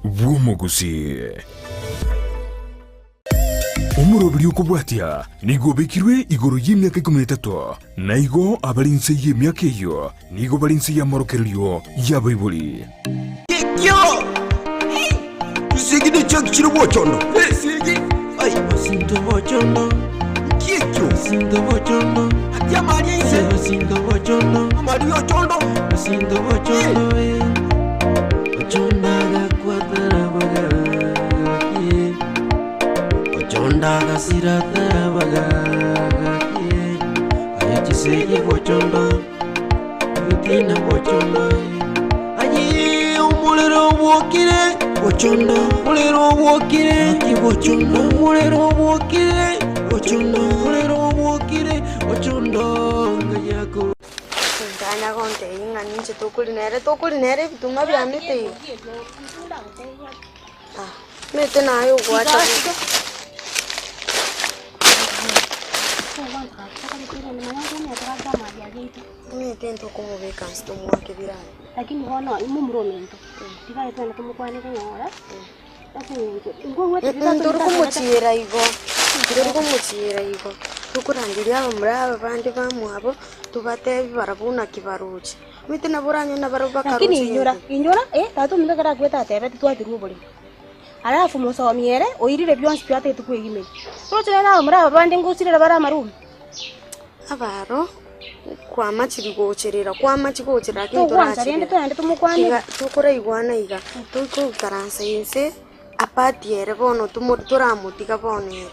Bw'omogusii. Omoroberi okobwatia nigo obekirwe igoro y'emiaka ikomi na etato, na igo abare inse y'emiaka eyio nigo bare inse y'amorokererio y'abaibori. Kikio! Chisegi ne chiaki chire bochondo. Esegi! Ai! Osinto bochondo. Kikio! Osinto bochondo. Ati amari aise. Osinto bochondo. Amari ochondo. Osinto bochondo eh. Ochondo agakwatara bagaki. Ochondo agasiratara bagaki. Aye chisegi bochondo. Ebitina bochondo eh. Aye omorero obwokire bochondo. Omorero obwokire aki bochondo. Omorero obwokire bochondo. Omorero obwokire bochondo ngayako. Ntanya gontebia ng'a ninche tokori nere, tokori nere ebituma biane teiyo. Ah, mete naye ogwacha bobe. Omanyete ntokomobeka nse tomoake biraro. Lakini bono momura ominto, tiga twende tomokwane konyora ase eng'encho nkong'wete Ntori komochiera igo, ntori komochiera igo, tokorangeria abamura aba bande bamwabo, tobatebi barabwo naki baroche. Omanyete nabo oranyore nabarabwo bakaroche Lakini inyora, egento. inyora eh, tata ominto ekero akwete atebete twatirwe oboremo. Alafu mosomi ere oirire bionsi pi atagete kwegimeria. Toroche nere abamura aba bande ngosirera bare amaruma. Abaro kwamachiri gocherera, kwamachi gocherera lakini Togwancha rende torachirera. togende tomokwanere. Iga tokoraigwana iga, togoikaransa inse apart ere bono tomo toramotiga bono ere.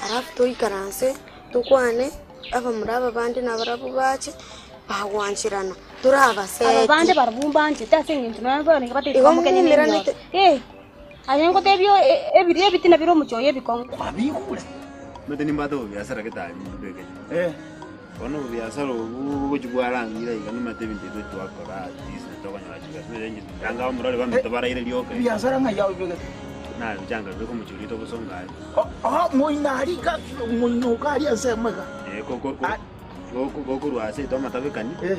Alafu toikaranse tokwane abamura aba bande nabarabwo bache bagwancherana Aba torabaseti. bande barabwo mbanchete ase eng'encho nonye bono iga batagete Igo bamokenie na emioyo. moumeranete. Eh, aye ngotebie ebiri ebitina bire omochie oyo ebikong'u. Kwabigure. Omanyete nimbwate obobiasara gete aria mbegete. Eh. Bono obobiasara obo bogochia bwarang'ira iga nimanyete ebinto ebio twakora at least tokonyora chibesa. Omanyete inche tanga abamura baria baminto baraire rioka. Ebiasara ng'ai abibegete? Nabichanga bibeke omochie oria tobosonga aria. Oh, moino aria iga, moino iga aria ensemo iga. Eh, ko- ko- ko- goko- gokorwa ase ito amatabekani, Eh.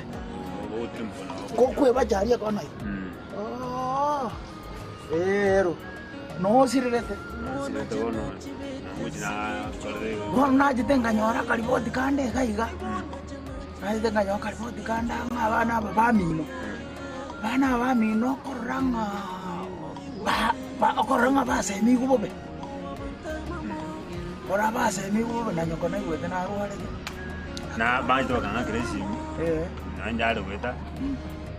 gogotirimboka nabo. Gokwebacha aria ekona iga. Mm. Oh, ero, nosirerete. Nasirete bono, namochi nakorire igo. Bono nachete nkanyora akaripoti kande iga iga, nachete nkanyora akaripoti kande ang'e abana aba bamino, abana aba bamino okorora ng'a ba- ba- okorora ng'a basemigwe bobe, korora basemigwe bobe na nyoko naigwete narwarete. Na bachete bakang'akera esimi, Eh. naende are goeta,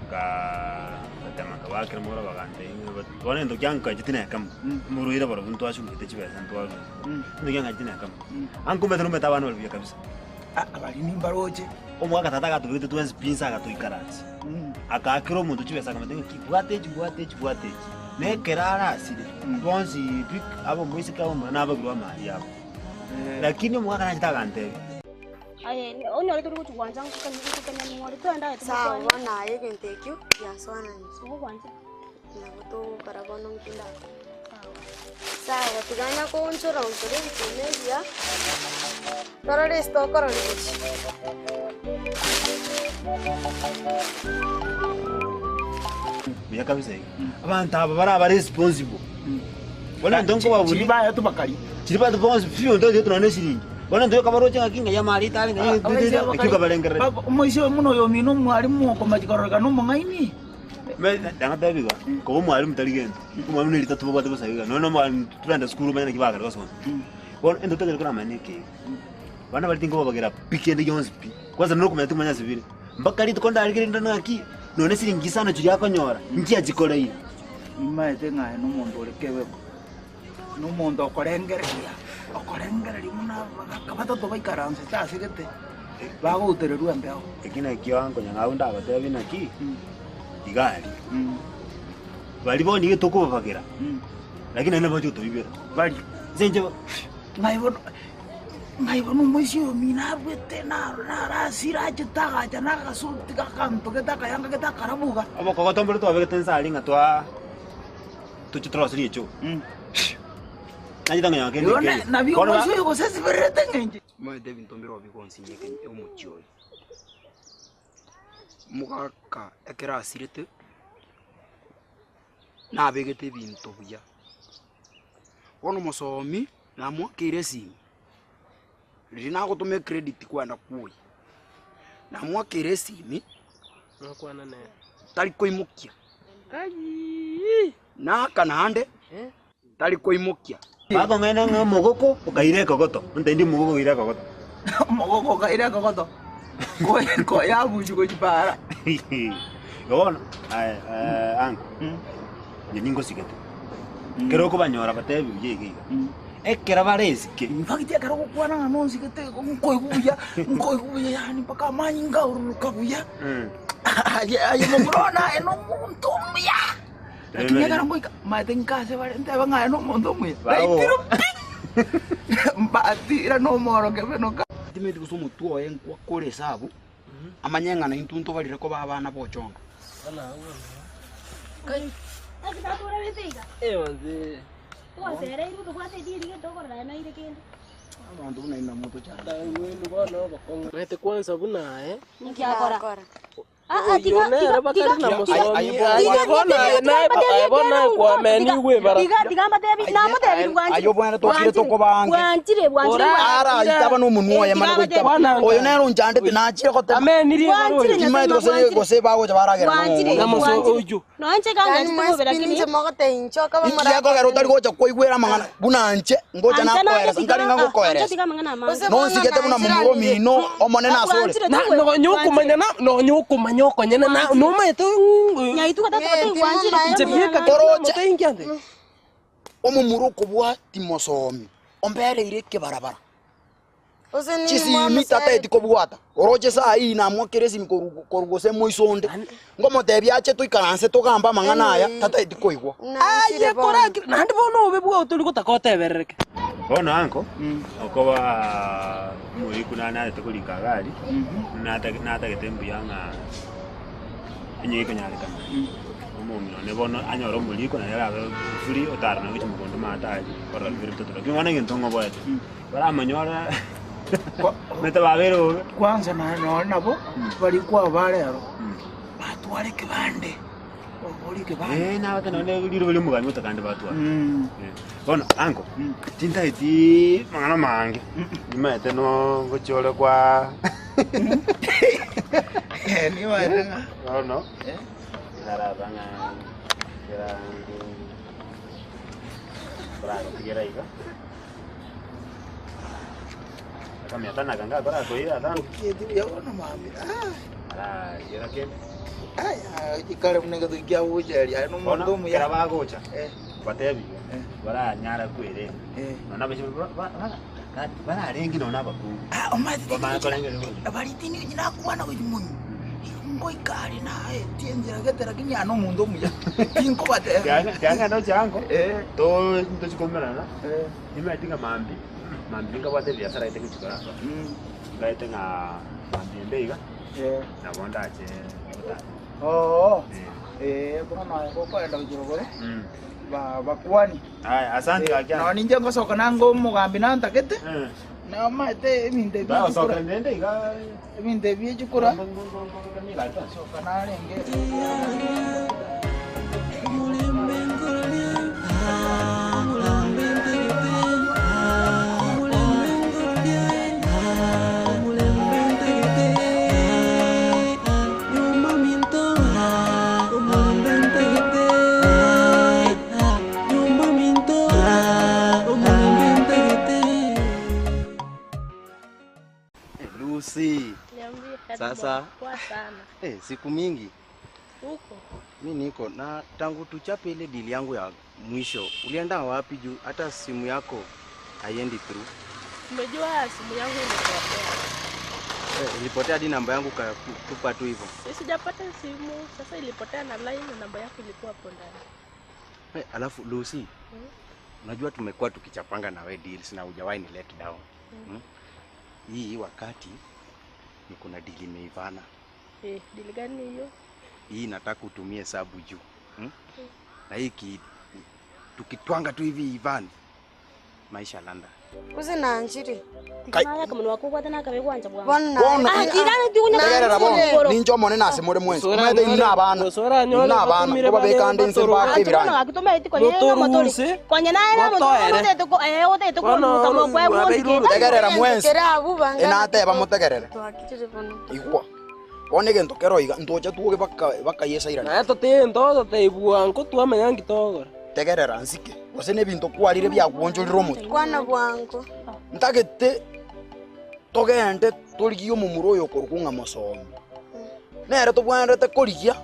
nkaa ngatema nkabakera omoro bagantebia ng'a but bono egento kiankachete nekemo, omorwaire barobwo ntwasugete chibesa ntwarure, egento kiankachete nekemo, ankomete nomanyete abana bare buya kabisa. Ah, abaria nimbaroche. Omogaka tata agatobegete twensi pi inse agatoikaransia, akaakera omonto chibesa akamotebia ng'a ki bwata echi bwata echi bwata echi, na ekero arasire, bonsi pi abe omoiseke abe omomura nabagirwe amari abo. Lakini omogaka nachete agantebia. Aye onyore tori gochia gwancha ngokanya ning'ore twende aye Sawa tomokwane. bono aye egento ekio giasoananire. Ogwancha. Nabo togokora bono nki ndakore. Sawa tiga ng'a koonchora onchore ebituma ebiya, torore ase tokorora gochia. Buya kabisa iga. Abanto aba bare aba responsible. Bono intwe nkobabuna. Chiri baetwe bakaria. Chiri baetwe bonsi pi onto oito nonya ne esiringi. Bono intwe kabaroche ng'aki ng'ai amari aito are ng'ai naki okabarengereria. Omoisia oyo buna oyo omino omwalimu okomachi kororekana omong'aini. Nagotebi iga, koba omwalimu tari gento, omwalimu ne rita tobwate bosa iga, nonya na omwalimu togende sukuru omanye naki bagare gosoma. Bono ento totagete koramanya neke iga, abana baria tinkobabagera pi kende gionsi pi, kwanza nere okomanya timanya ase bire, mpaka rituko ndarigereria ndore ng'aki, nonya ne siringi isano chiria akonyora, nki achikoreire. Nimaete ng'a aye nomonto ore kebego, nomonto okorengereria, okorengereria buna abagaka batato baikaransete ase gete, bagoutererwa embeo. Eki nakio nkonya ng'a ndabatebie naki, iga aria, baria bono nigo tokobabagera, lakini naende nabache gotoibera. Baria. Ase inche Ng'ai bono, ng'ai bono omoisia oyo omino abwete naro narasire achete agacha nagasuti gakanto gete akayanga gete akarabuga. Obokogoto mbore twabegete inse aria ng'a twa toche toroserie echoo. Nachete ng'a kende Igo nkeiyo. nabio Bono ba- omoisia oyo gose esibererete ng'enche. Omanyete ebinto mbire bigonsinyia omochie oyo. Omogaka ekero asirete. Nabegete ebinto buya. Bono omosomi namoakeire esimi, riria nagotoma ecredit kwenda kwoyia, namoakeire esimi, Nokwana nere. tari koimokia. Ayii! Naaka naende, tari koimokia. Bakong'aina ng'a omogoko okaira ekogoto, ontebi omogoko oira ekogoto. Omogoko okaira ekogoto, koyabuchwa gochia para. Igo bono, aye uncle, inche ningosigete, ekero okobanyora batebi buya iga iga, ekero bare esike. In fact ekero ogokwana ng'a nonsigete igo nkoigwa buya, nkoigwa buya yaani mpaka amanyinga aoruruka buya, aye aye momura one aye nomonto omuya. Lakini ekero ngoika, maete nka ase bare ntebe ng'a aye nomonto omuya, naitire pi! Mbatira nomoro kebenoka. Timanyeti gose omotwe oye nkwakore esabu, amanye ng'a naintwe ntobarire koba abana b'ochonga. Abanto buna inwe namotochande. Omanyete kwansa buna aye. Ninki akora? Oyio nere bakari na mosomi aye bono aye naye aye bono aye kwamenigwe ebara. Aye obwenerete okire tokobange. Araitaba nomonwa oye mane goitaba. Oyo nere onchandete nachire gotema. Amenirie ebara oyo. Timanyeti gose gose bagocha baragera Na moso oyio. Yaani mwesipini inche mogotebia inche okaba Inki gekogera otari gocha koigwera amang'ana buna inche ngocha nakoeresa nkare ng'a ngokoeresa. Gose bono Nonsigete buna momura omino omonene asore. Na nonya okomanya na nonya okomanya okonyene na nomaete inche bieka Oroche. motoingia nde. Omomura okobua timosomi, ombereire ekebarabara. Gose ninwe Chisimi mwamosereti. tataeti kobwata, oroche saa hii namoakere esimi korwa korwa gose moiso onde, ngomotebia ache toikaranse togambe amang'ana aya, tataeti koigwa. Nanchire Aye bono. korakire naende bono obe bwao tori gotaka oteberereke. Bono anko, okoba omoriku nanarete korika iga aria, natag- natagete mbuya ng'a onye gekonyarekana, omong'ina one bono anyore omoriko naye arabe free otara nonye gochia mogondo maate aria, korora bibere bitato lakini bono egento ng'oboete. Baramonyore omanyete babeire bobe. Kwanza naye nonye nabo bari kwaba rero, batware ekebande, babori ekebande. Eh, nabate nonye riroba ria omogani otakande batware. Bono anko, tintageti mang'ana mange, nimaete no ngochia ore kwa Nimaete ng'a bono, nkaraba ng'a kera koratigera iga. Akamia tanaka ngakora koira atano. Kieti buya bono mambia. Ara yera kende. Aya, chikare buna egento kia gocheria aye nomonto Bono omuya. kera bagocha Eh. batebiwe Eh. baranyara kwerenda. Eh. Nonye abaiseke bararenge nonye abakungu. Ah, omanyete Bamanye korengereria gocha. Baritini onye nakwana gochia monywa, igo ngoika aria naetie enchera gete lakini aye nomonto omuya. Tinkobatebia. Tiang'enda gochia ango, Eh. to tochi koumerana, Eh. nimanyeti ng'a mambia, mambia ninkabwate ebiasara gete gochia kora ase. Nkaete ng'a mambia ende iga, Eh. nabo ndache gotara. Oo. Eh. Eh, bono aye gokoenda gochia rogoro, Mm. ba bakwani. Aya, asante gaki Nonye ninche ngosoka nange omogambi nantagete, Eh. namaete ebinto ebi Bagosoka echikura, rende iga ebinto ebi echikura, soka narenge. Lucy, Niambie, Sasa. Poa sana. eh, siku mingi Huko mi niko na tangu tuchape ile dili yangu ya mwisho, ulienda wapi juu hata simu yako haiendi through? umejua simu yangu imepotea. Eh, ilipotea hadi namba yangu katupa tu hivyo. Si sijapata simu, sasa ilipotea na line na namba yako ilikuwa hapo ndani. Eh, alafu Lucy, unajua tumekuwa tukichapanga na we deals na hujawahi ni let down. Hmm? Hii wakati niko na deal imeivana. Eh, dili gani hiyo? Hii nataka utumie sabu juu. Hmm? Na hii ki, tukitwanga tu hivi ivani. Maisha landa. Gose nanchire. Tiga naye akamonwa ako obwate nakabe gwancha bwango. Bono Bono na- Ah, tiga ntigonya tegerera bono igoro. ninche omonene ase more mwensi Gose omanyete inwe na abana gose oranyore inwe na abana batumire kobabeka ande inse batoro. mpaka Anche bono ebiranya gaki tomaeti konye na motori. Motoruse. Konye naye na motori Motoere. otete ko eh otete ko Bono mutamo kwa wabeire bwondi. Tegerera mwensi. Kera abwo bangana Enateba motegerere. Twakirire bono. Igwa. Bono egento kero iga ntocha twoge baka baka yesairani. Naye totee totee bwango twamenya nki togokora. Tegerera nsike gose na ebinto kwarire biakwonchorire omotwe. Kwana bwango. Ntagete togende torigie omomura oyo okorokwa ng'a mosomi. Nere tobwenerete korigia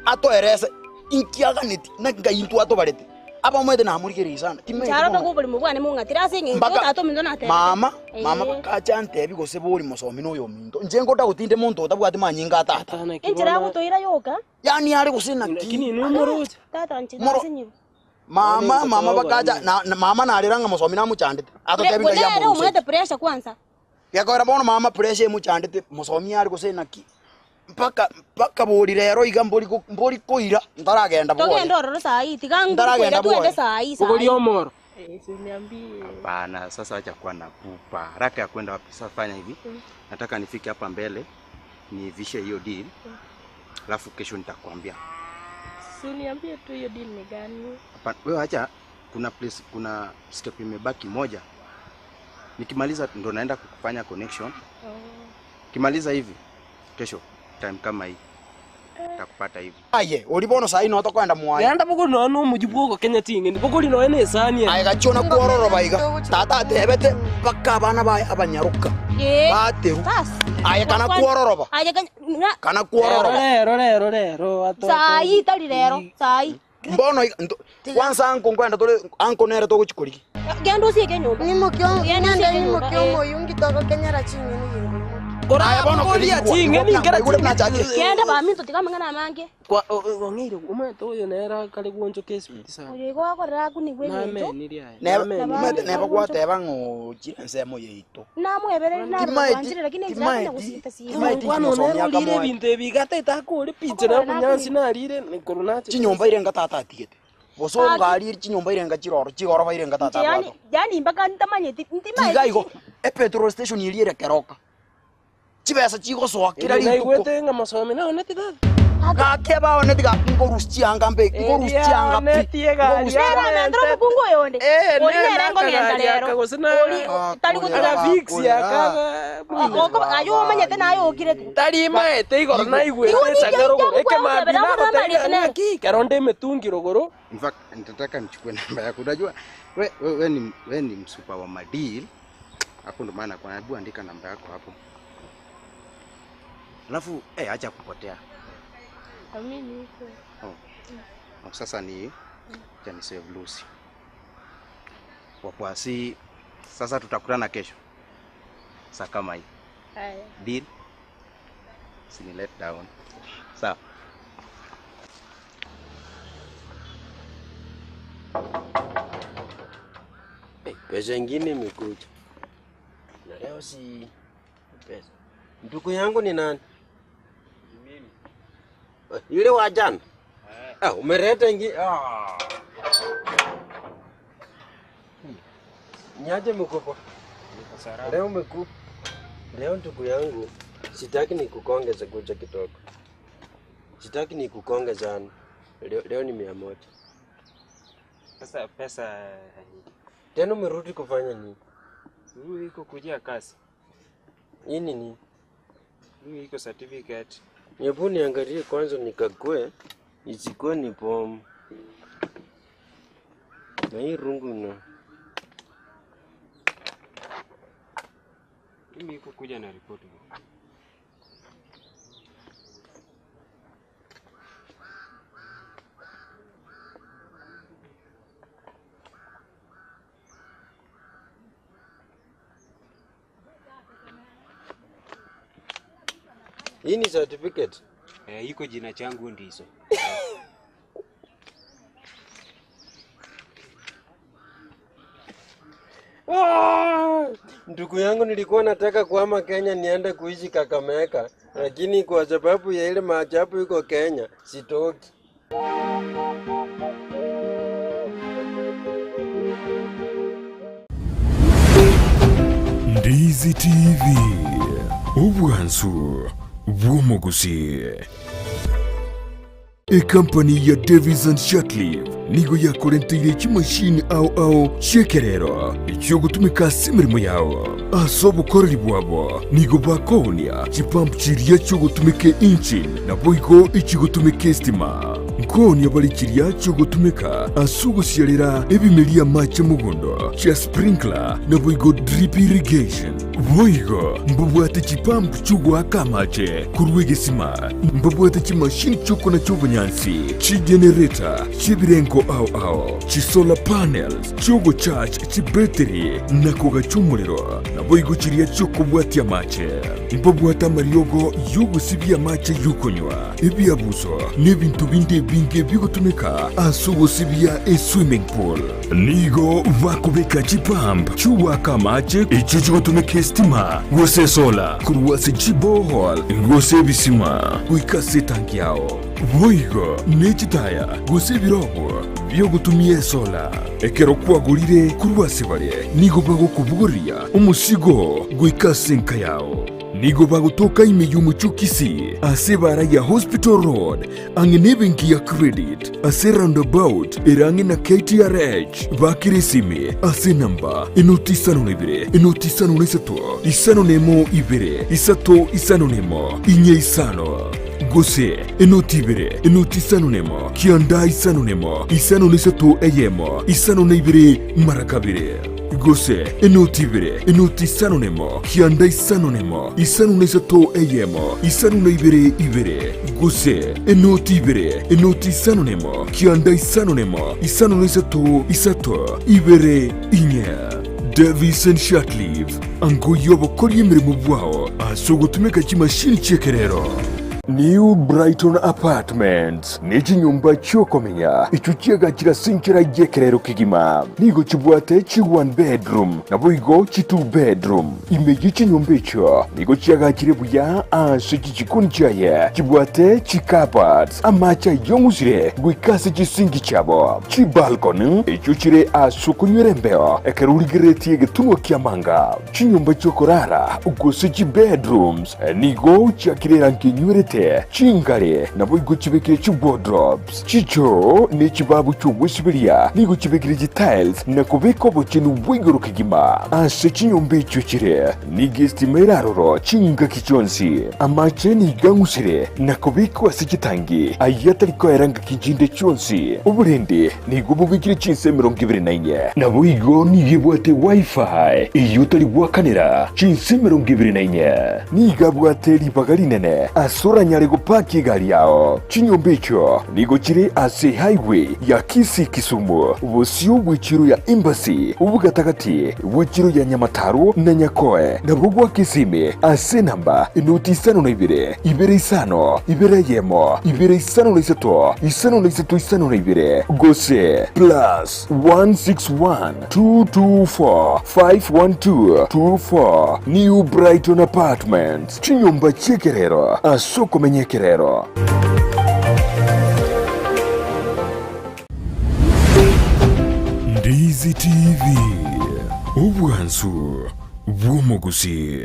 atoerese inki aganeti naki ngai intwe atobarete. Abamwete namorigereria sana timanyeti Ncharo bono. togo oborimo bwane mong'atire ase eng'encho Mpaka tata ominto natebete. mama mama Eh. bakacha antebi gose bori mosomi na oyo ominto. Inche ngoda gotinde monto otabwati manyinga a tata. Enchera agotoira yoka. Yaani are gose naki. Lakini inwe moroche. Tata nche Moro- nasenyirwe. Mama mama bakacha na, na mama narera ng'a mosomi namochandete. Atotebi ngai Nere amorusetie. omwete pressure kwanza. Gekoera bono mama pressure emochandete mosomi are gose naki. Mpaka mpaka bori rero iga mbori go- mbori koira ntaragenda bwoye. Togende ororo sahi tiga Ntaragenda ngukwira twende bwoye. sahi sahi. Bogoria omoro. Hapana, sasa acha kuwa na pupa. Haraka ya kwenda wapi? Sasa fanya hivi. Nataka nifike hapa mbele niivishe hiyo deal. Alafu kesho nitakwambia. Si uniambie tu hiyo deal ni gani? Hapana, wewe acha, kuna place, kuna step imebaki moja. Nikimaliza ndo naenda kukufanya connection. Oh. Kimaliza hivi kesho time kama hii nitakupata hivi. Aye, ori bono sahi no tokoenda mwaye. Genda bogori noe na omochie bwa ogokenya ching'eni bogori noe na esani eye. Aye gachia kwororoba iga. Tata atebete mpaka abana baye abanyaruka. Eh. Bateru. Bas. Aye kana kwororoba. Aye kanya na Kana Rero kwororoba. rero rero rero ato- sahi tari rero sahi. Mbono iga ndo- kwanza anko nkwenda tore anko nere togochikorigi. Genda usieke nyomba. Nimokio Genda ng'ende usieke nyomba. nimokio omoyungi togokenyera ching'eni ginkoimoki. Aye bono Bogoria igwa, ching'eni igwa nkera igure buna chakire. Genda baminto tiga amang'ana amange. Kwa ong'eire omanyete oyo nere akare gwonchoka esibiti sana. Oyo igo akorera akunigwe ebinto. Namenirie aye. Neba Namenirie. omanyete neba gwateba ng'o chire ensemo yaito. Namwebereri Timaeti narwanchire lakini enchera akonya timaeti gosita sira. timaeti Mwana mosomi nere orire akamoe. ebinto ebi iga akore picha na obonyansi narire korwa nache. Chinyomba irenga tata atigete. Bosongo arie chinyomba irenga chiroro chigoroba irenga tata Yani abwate. yani mpaka ntamanyeti ntimaeti. Tiga igo e petrol station eri ere keroka. Chibesa chigosoa kera Eri rituko. naigwete ng'a mosomi naoneti tata. Gake baoneti ga ngorusi chianga mbe ngorusi chianga pi. Oneti egari Ngorusi Nere amentera omokungu oyo onde. Eh, Ori nere nere nkogenda akagari rero. aka gose na- Ori tari gotiga. Aga fix akaga Ayo omanyete naye okirete. tari maete igoro naigwete Igo ninki esang'ero rogoro inki ekemambi akwamutebera amo namariete nere. naki kero nde emetungi rogoro In fact, nitataka nichukue namba yako. Unajua we, we, we, ni, we ni msupa wa madeal. Hapo ndo maana kwa hebu andika namba yako hapo. Alafu eh, acha kupotea. Mimi niko. Oh. Oh, sasa ni acha ni save Lucy. Wakwasi sasa tutakutana kesho. Saa kama hii. Haya. Deal. Usini let down. Sawa. Pesa ingine imekuja na leo si pesa. Ndugu yangu ni nani? Mimi. Yule wa jana? Ah, umeleta ingi. Ah. Niaje mkubwa? Leo mkubwa. Leo ndugu yangu, sitaki nikukonge kuja kidogo. Sitaki nikukonge sana. Leo, leo ni 100. Sasa pesa Tena umerudi kufanya nini? huyu iko kujia kazi, Hii ni nini? huyu iko certificate. Hebu niangalie kwanza nikague isikuwe ni bomu. Na hii rungu na Mimi iko kuja na ripoti. hii ni certificate. Eh, iko jina changu ndizo. Ah! Ndugu yangu nilikuwa nataka kuhama Kenya niende kuishi Kakamega, lakini kwa sababu ya ile maajabu iko Kenya sitoki. Ndizi TV, obwansu bw'omogusii. Ekampani ya Davies and Shatliff nigo yakorenteire chimashini ao ao chi'ekerero echiogotumeka ase emeremo yao. Ase obokoreri bwabo nigo bakoonia chipump chiria chiogotumeka engine naboigo echigotumeka estima. Nkoonia bare chiria chiogotumeka ase ogosiarera ebimeria amache mogondo chia sprinkler naboigo drip irrigation. Boigo mbabwate chipump chi'ogoaka amache korwa egesima, mbabwate chimashini chi'okonacha obonyansi, chigenereta chi'ebirengo ao ao, chisolar panels chi'ogocharge chibetiri na kogacha omorero, naboigo chiria chi'okobwatia amache. Mbabwate amariogo y'ogosibia amache y'okonywa, ebiabuso, na ebinto binde ebinge bigotumeka ase ogosibia eswimming pool. Nigo bakobeka chipump chi'ogoaka amache echio chigotumeka esitima gose esola korwa ase chiborehole gose ebisima goika ase etanki yao. Boigo ne chitaya gose ebirogo bi'ogotumia esola. Ekero kwagorire korwa ase bare, nigo bagokobogoria omosigo goika ase enka yao. Nigo bagotoka ime y'omochie o Kisii ase ebaara ya Hospital Road ang'e nebenki ya Credit ase roundabout ere ang'e na KTRH. Bakere esimi ase enamba enoti isano na ibere enoti isano na isato isano na emo ibere isato isano na emo inye isano gose enoti ibere enoti isano na emo kianda isano na emo isano na isato eyemo isano na ibere mara kabere. Gose enoti ibere, enoti isano nemo, kianda isano nemo, isano na isato eyemo, isano na ibere ibere. Gose enoti ibere, enoti isano nemo, kianda isano nemo, isano na isato isato ibere inye. Davison Shatliff, ango y'obokoria emeremo bwao ase ogotumeka chimashini chi'ekerero. New Brighton Apartments. Ne chinyomba chi'okomenya echio chiagachire ase enchera y'ekerero kegima, nigo chibwate chi one bedroom, naboigo chi two bedroom. Ime ye chinyomba echio nigo chiagachire buya ase chichikoni chiaye, chibwate chi cupboards, amache ayong'usire goika ase chisinki chiabo, chibalcony echio chire ase okonywera embeo ekero origereretie egetunwa ki'amanga. Chinyomba chi'okorara, gose chibedrooms, nigo chiakire erangi enywerete, chingare naboigo chibekire chiwardrobes, chichoo ne chibabu chi'ogwesiberia nigo chibekire chitiles na kobeka obochenu bwa igoro kegima. Ase chinyomba echio chire nigo estima ere aroro chingaki chionsi. Amache nigo ang'usire na kobekwa ase chitangi ayio atari koera ngaki chinde chionsi. Oborende Nigo bobekire chinsa 24. Naboigo nigo ebwate Wi-Fi eyio otari goakanera chinsa 24. Nigo abwate ribaga rinene ase oranyare gopaki egari yao. Chinyomba echio nigo chire ase highway ya Kisii-Kisumu, bosio bw'echiro ya Embassy, obogatagati bw'echiro ya Nyamataro na Nyakoe, nabo goaka esimi ase enamba enoti isano na ibere, ibere isano, ibere eyemo, ibere isano na isato, isano na isato isano na ibere, gose plus 161 224 512 24 New Brighton Apartments, chinyomba chi'ekerero ase okomenya ekerero. Ndizi TV, obwansu bw'omogusii.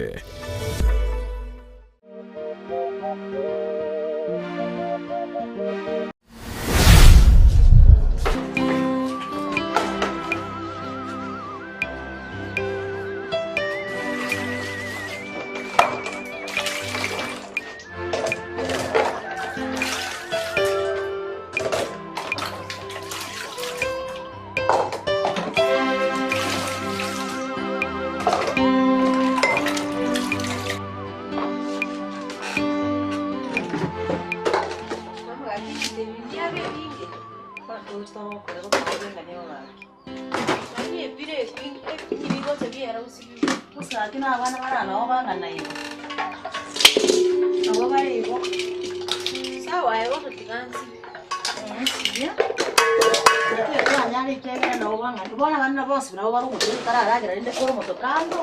Bono abana bonsi nabo bare omochie otararagera rende ore omotokando,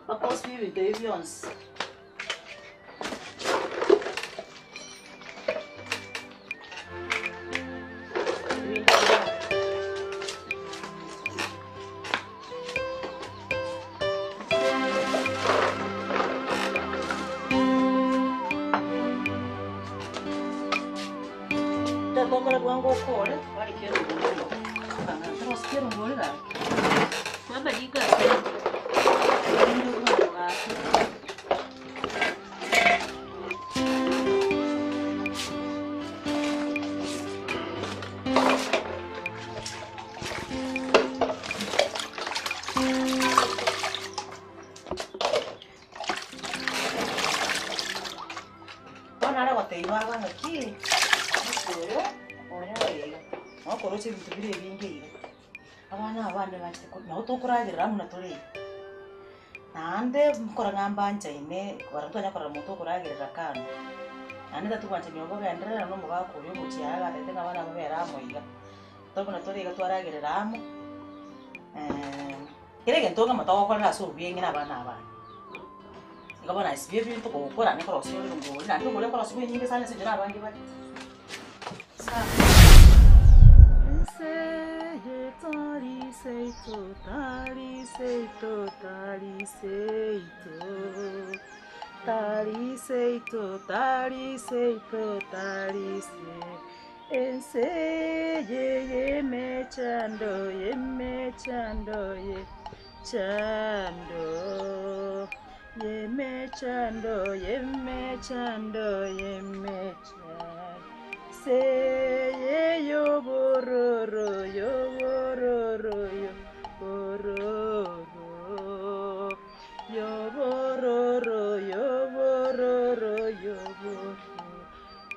bakosibia ebinto ebi bionsi. Ngokore barike erongori Torosie erongori gaki. Mama nigo asante. Rende bwango gaki. Bono are gotebia baba ng'aki, omochie oyo onyore iga, nokorosia ebinto bire ebinge iga, abana aba bande bachete ko nabo tokoragerera amo na tore iga. Naende nkora ng'a mbanchaine barabwo twanya korora monto okoragerera kando, naende tatobwanchani obo bogenderera na omogaka oyo ogochia aa agatebete ng'a abana babere amo iga, tore buna tore iga twaragerera amo, kera egento ng'a motogokorera ase obuya ng'ina abana abane. Igo bono aye sibia ebinto kogokora naende korosia ore rongori, naende rongori okorosia enyinge sana ase enchera abange bare. Sawa. Ense eye tari seito, tari seito, tari seito, tari seito, tari seito, tari se- Ense eye y'emechando, y'emechando, ye. Chando, y'emechando, y'emechando, y'emechando, se y'obororo, y'obororo, y'obororo, y'obororo, y'obororo, y'obororo,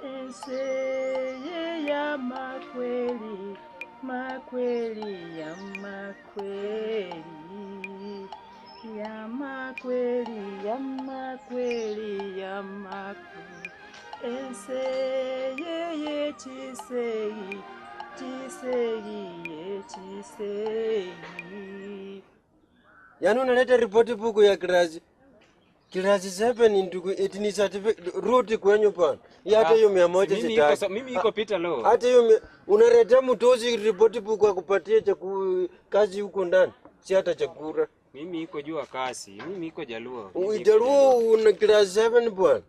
ense eye y'amakweri, makweri, y'amakweri. Kweri, y'amakweri, y'amakweri, y'amakweri, ense eye ye chisegi, chisegi, ye chisegi. Yaani unaleta ripoti buku ya class class 7 ndugu eti ni certificate rudi kwenyu bwana. Hii hata hiyo 100 Mimi iko sitaki. mimi iko Peter Law. Hata hiyo unaletea mtozi ripoti buku akupatie chaku kazi huko ndani. Si hata chakula. Mimi iko jua kasi, mimi iko Jaluo. Mimi iko Ujaluo una class 7 bwana.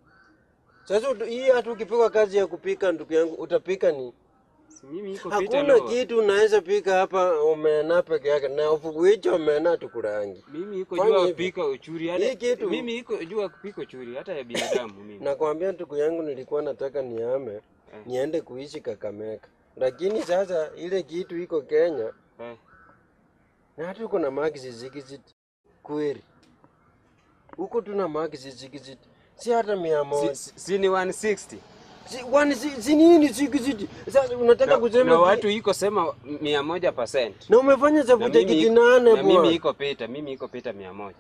Sasa hii hata ukipewa kazi ya kupika ndugu yangu utapika ni Si mimi iko Peter Hakuna Law. kitu unaweza pika hapa omena peke yake na ufukuicha omena tukurangi. Mimi iko Fanya jua hivi. kupika uchuri Hii hata kitu mimi iko jua kupika uchuri hata ya binadamu mimi. Nakwambia ndugu yangu, nilikuwa nataka nihame niende kuishi Kakamega, lakini sasa ile kitu iko Kenya na hata uko na marks zikiziti kweli, huko tuna marks zikiziti si hata 100. Si ni 160 Si, one, si nini zikiziti? Sasa unataka Na, kusema na watu iko sema 100%. na umefanya Na subject mimi 8 na mimi bwana. iko Peter, mimi iko Peter 100.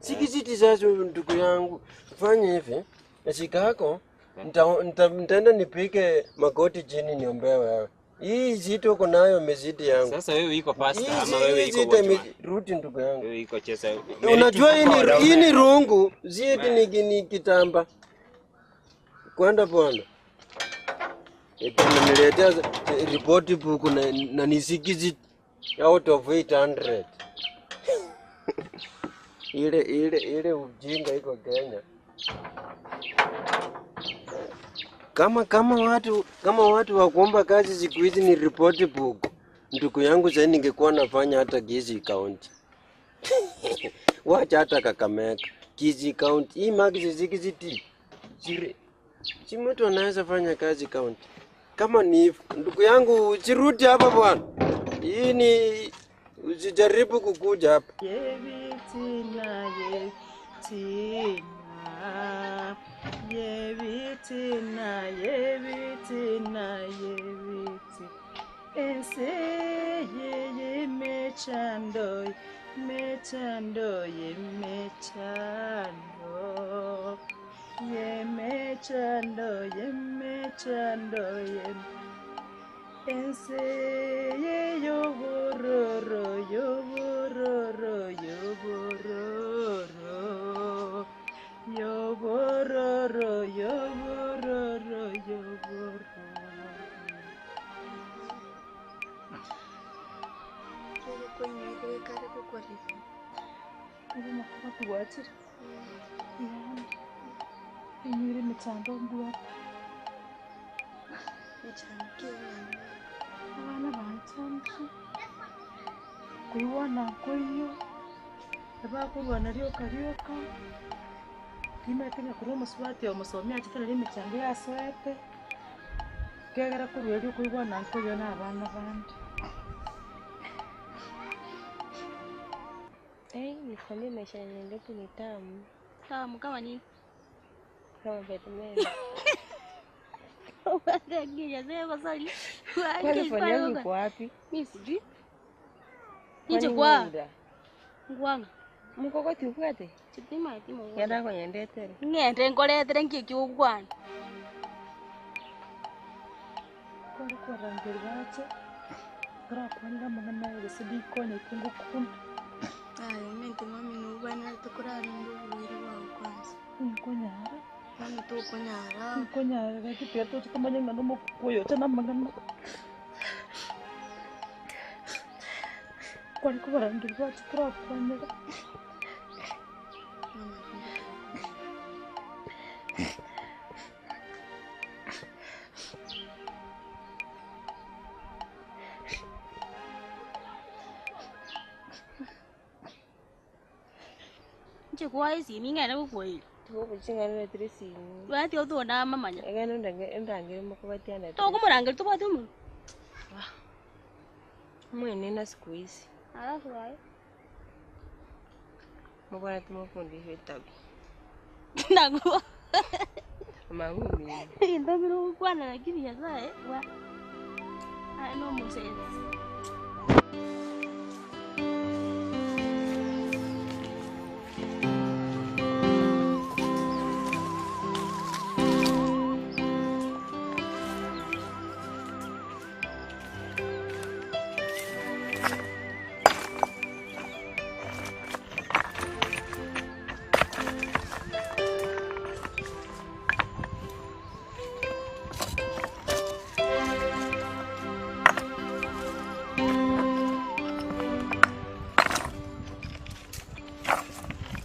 Sikiziti sasa, ndugu yangu, fanya hivi shikako, nitaenda nipike magoti chini niombee wewe. Hii zito uko nayo imezidi yangu. Sasa wewe iko pastor Hii ama zi- wewe hii iko zito watchman? rudi ndugu yangu. Wewe iko chesa. Unajua hii ni hii ni rungu, si eti ni, ni kitamba. Kwenda bwana. Eti unaniletea ripoti buku na ni sikiziti out of 800. Ile ile ile ujinga iko Kenya. Kama watu wa kuomba kazi siku hizi ni report book. Ndugu yangu sasa ningekuwa nafanya hata Kisii County. Wacha hata Kakamega. Kisii County. Hii marks zikiziti. Siri. Si mtu anaweza fanya kazi county. Kama ni hivyo, ndugu yangu usirudi hapa bwana. Hii ni usijaribu kukuja hapa. Yebitina, yebitina, yebitina, yebitina, yebiti. Ense ye mechando, mechando, ye mechando, ye mechando, ye mechando, ye. Ense ye yobororo, yobororo, yobororo, yobororo, yobororo, yobororo. Kare gukora ibi Gwachire enyure emechando mbwate. Mechando ki eng'ana? Abana banchandire, koigwana nkoiyo, ebakorwana rioka rioka, timanyeti ng'a korwa omosubati omosomi achete nari emechando yasoete, ekiagera korwa erio okoigwana nkoiyo na abana bande. Nikwambie maisha ya Nairobi ni tamu. Tamu kama nini? Kama peremende. Kwani Kwani phone yangu iko wapi? Mimi sijui. Kwani Nije kwa ng'enda? ngwanga. Mkokoti ubwate? Chitima timo. Ng'enda konyendetere. Ng'ende nkoretere nki kiogwana. Kware korangeria bache, torakwanera amang'ana aya gose ndikonyete ngokunda. Aye omanyete mami nobwenerete korarenda oborwaire bwao kwanza. Nkonyara. Bono tokonyara. Nkonyara gaki tiga toche tomanye ng'a nomokuku oyo ocha namang'ana. Kware kobarangeria bache torakwanera. Inche kwa esimi ng'ende gokoira. Tikogoching'anera esimi. Bwati otondama manya. Egene ondangere mokogoti ande. Tokomorangeri tobwate omonwe. Mwene na siku hizi. Alafu aye. Mubwana tumufundishe etabi. Nago. Amang'umi. Ndabira gokwana lakini Nyasaye wa aye no mosensi.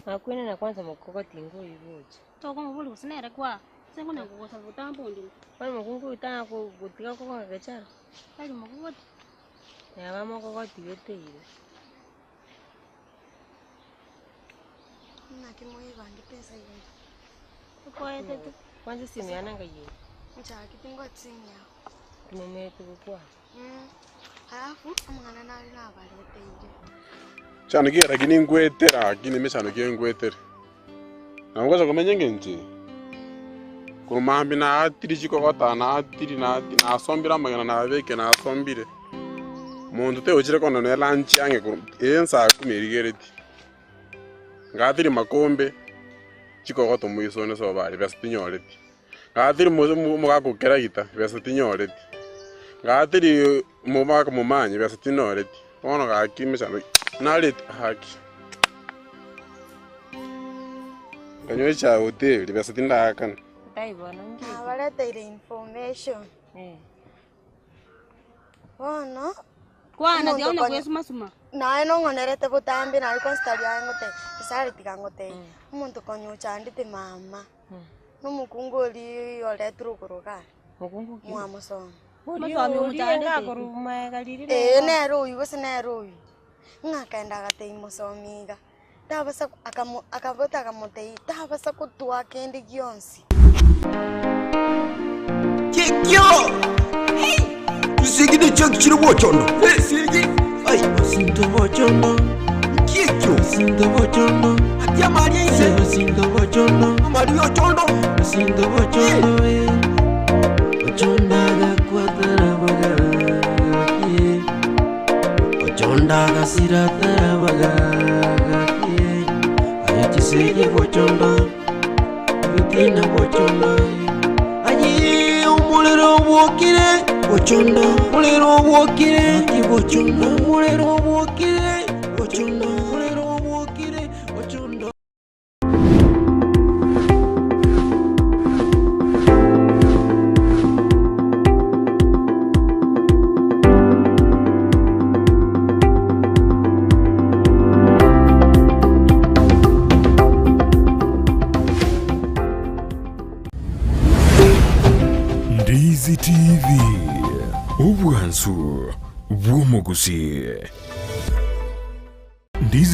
Nakwene na kwanza mokogoti ngoibucha. Tokomobori gose nere kwa. Ase ngonya kogosa botambe onde. Kwani mokungu otanga gotiga kogokecha? Tari mokogoti. Neba mokogoti geteire. Naki moebangete ensa igoro? Okoetete. Kwanza esimu yane ngaiyo. Nchaki tingwati simu yao. Timomete gokwana. Alafu amang'ana nare nabareteire. Mechando ki lakini nkwetera lakini emechando ki nkwetera. Nabo ngocha komenya eng'encho eye, korwa mambia naatire chikogota naatire naatire nasombire amagena nabekire nasombire, monto tegochire kondora nonye lunch ang'e korwa eye nsaa kumi erigeretie. Ngatire makombe, chikogoto moiso one sobo aria besa tinyoreti. Ngatire mose omogaka o keragita, besa tinyoreti. Ngatire omogaka momanyi, besa tinoreti. Bono gaki emechando nareti gaki. Nkanywa echae hoteli, besa tindaakana. Nabareteire information. Bono Kwana omonto tiga onye konya- kwesumasuma. Naye nong'onerete botambe naye kwanza aye ngotebi, Gesare tiga ngotebi, omonto konya ochandete mama, na omokungu oria oretirwe korwa iga aria, Mokungu ki? mwamosomi. Mosomi omochandete. Ee nere oyio gose nere oyio, ng'a akaenda agatebia mosomi iga, tabasa akamo akabota akamotebia tabasa kotwaa kende gionsi. Kikio! Chisegi ne chiaki chire bochondo. Esegi! Ai, Osinto bochondo, kikio! osinto bochondo, Ati amari aise. osinto bochondo, Amari ochondo. osinto bochondo, eh. Ochondaga kwatara bagaki, ochondaga siratara bagaki, aye chisegi bochondo, bitina bochondo, aye omuliro obwokire bochondo, omuliro obwokire, ati bochondo, omuliro obwokire, bochondo, omuliro obwokire, bochondo. Ndizi TV, obwansu bw'omogusii. Ndizi.